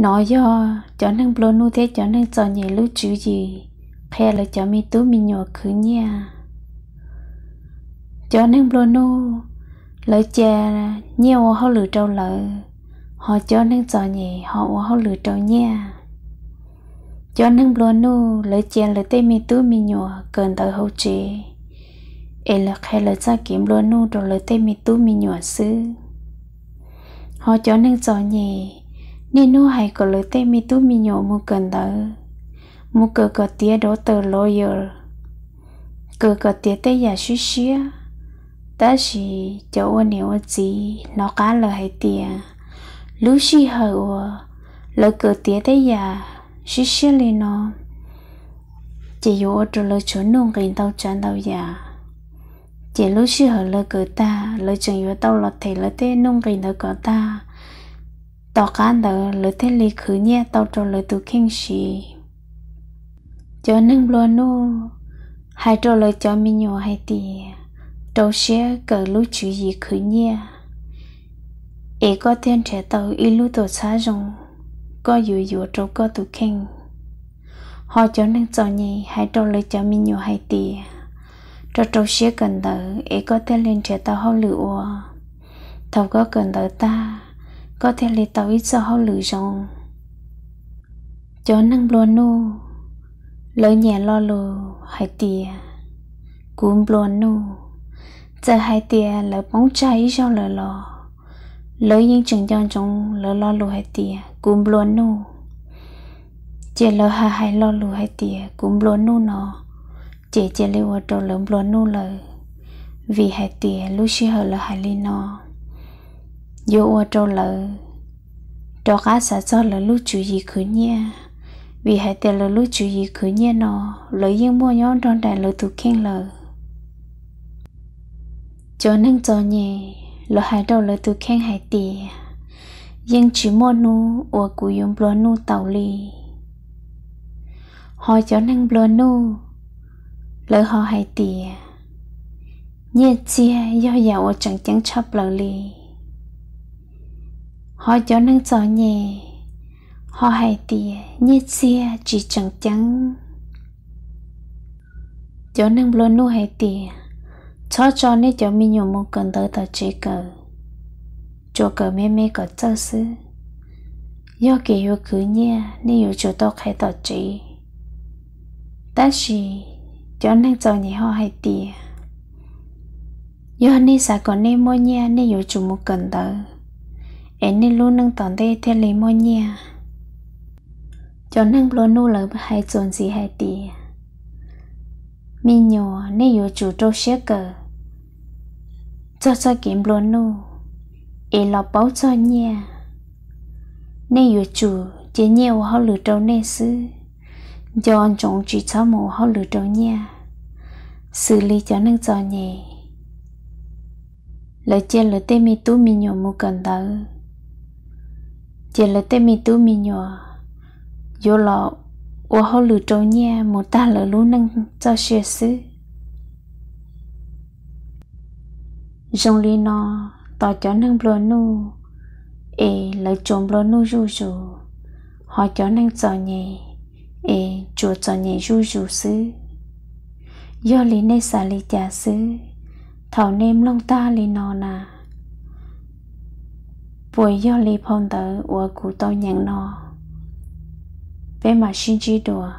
Nov yog cov neeg nplua nuj thiab cov neeg txom nyem lub tswv yim qhia lawv cov me tub me nyuam khwv nyiaj. Cov neeg nplua nuj, lawv cia nyiaj ua hauj lwm rau lawv, ho cov neeg txom nyem ho ua hauj lwm rau nyiaj. Cov neeg nplua nuj lawv cia lawv tej me tub me nyuam kawm ntawv hauv tsev, es lawv qhia lawv txoj kev nplua nuj rau lawv tej me tub me nyuam xwb. Ho cov neeg txom nyem, niaj hnub hais kom lawv tej me tub me nyuam mus kawm ntawv, mus kawm kom tiav dov taws lawyer, kawm kom tiav tej yam siab siab. Tab sis cov ua niam ua txiv hnov qab lawm hais tias, lub sij hawm uas lawv kawm tiav tej yam siab siab li no, ces yuav ua rau lawv tshuav nuj nqis ntau tsav ntau yam. Ces lub sij hawm lawv kawm tag, lawv tseem yuav tau los them lawv tej nuj nqis ntawd kom tag, tom qab ntawd lawv thiaj li khwv nyiaj tau rau lawv tus kheej siv. Cov neeg nplua nuj hais rau lawv cov me nyuam hais tias, rau siab kawm lub tswv yim khwv nyiaj, es koj thiaj nrhiav tau ib lub tuam txhab zoo, koj yuav yuav rau koj tus kheej. Ho cov neeg txom nyem hais rau lawv cov me nyuam hais tias, rau rau siab kawm ntawv es koj thiaj li nrhiav tau hauj lwm ua. Thaum koj kawm ntawv tag, koj thiaj li tau ib txoj hauj lwm zoo. Cov neeg nplua nuj, lawv nyiam lo lus hais tias, kuv nplua nuj. Txawm hais tias lawv poob tsag ib zaug lawm los, lawv yeej tseem nco ntsoov lawv lo lus hais tias kuv nplua nuj. Ces lawv hais hais lo lus hais tias kuv nplua nuj no, ces cia li ua rau lawv nplua nuj lawm, vim hais tias lub sij hawm lawv hais li no yuav ua rau lawv rov qab xav txog lawv lub tswv yim khwv nyiaj, vim hais tias lawv lub tswv yim khwv nyiaj no lawv yeej muaj nyob nrog nraim lawv tus kheej lawm. Cov neeg txom nyem, lawv hais rau lawv tus kheej hais tias, yeej tsis muaj hnub uas kuv yuav nplua nuj tau li. Ho cov neeg nplua nuj, lawv ho hais tias, nyiaj txiag yog yam uas tseem ceeb tshaj plaws li. Ho cov neeg txom nyem ho hais tias, nyiaj txiag tsis tseem ceeb. Cov neeg nplua nuj hais tias, txhob tso nej cov me nyuam mus kawm ntawv tom tsev kawm, tsuas kawm me me kom txawj xwb. Yog kev yuav khwv nyiaj nej yuav tsum tau qhia tom tsev. Tab sis cov neeg txom nyem ho hais tias, yog nej xav kom nej muaj nyiaj nej yuav tsum mus kawm ntawv, es nej lub neej tom ntej thiaj li muaj nyiaj. Cov neeg nplua nuj lawv hais txuas ntxiv hais tias, me nyuam, nej yuav tsum rau siab kawm txog txoj kev nplua nuj es los paub txog nyiaj. Nej yuav tsum cia nyiaj ua hauj lwm rau nej xwb, nco ntsoov tsis txhob mus ua hauj lwm rau nyiaj. Xws li cov neeg txom nyem, lawv cia lawv tej me tub me nyuam mus kawm ntawv, ces lawv tej me tub me nyuam yuav los ua hauj lwm rau nyiaj mus tag lawv lub neej txoj sia xwb. Zoo li no, tos cov neeg nplua nuj es lawv tsuas nplua nuj zuj zus, ho cov neeg txom nyem es tsuas txom nyem zuj zus xwb. Yog li nej xav li cas xwb? Thaum nej mloog tag li no na, puas yog li phau ntawv uas kuv tau nyeem no? Peb mam sib ntsib dua.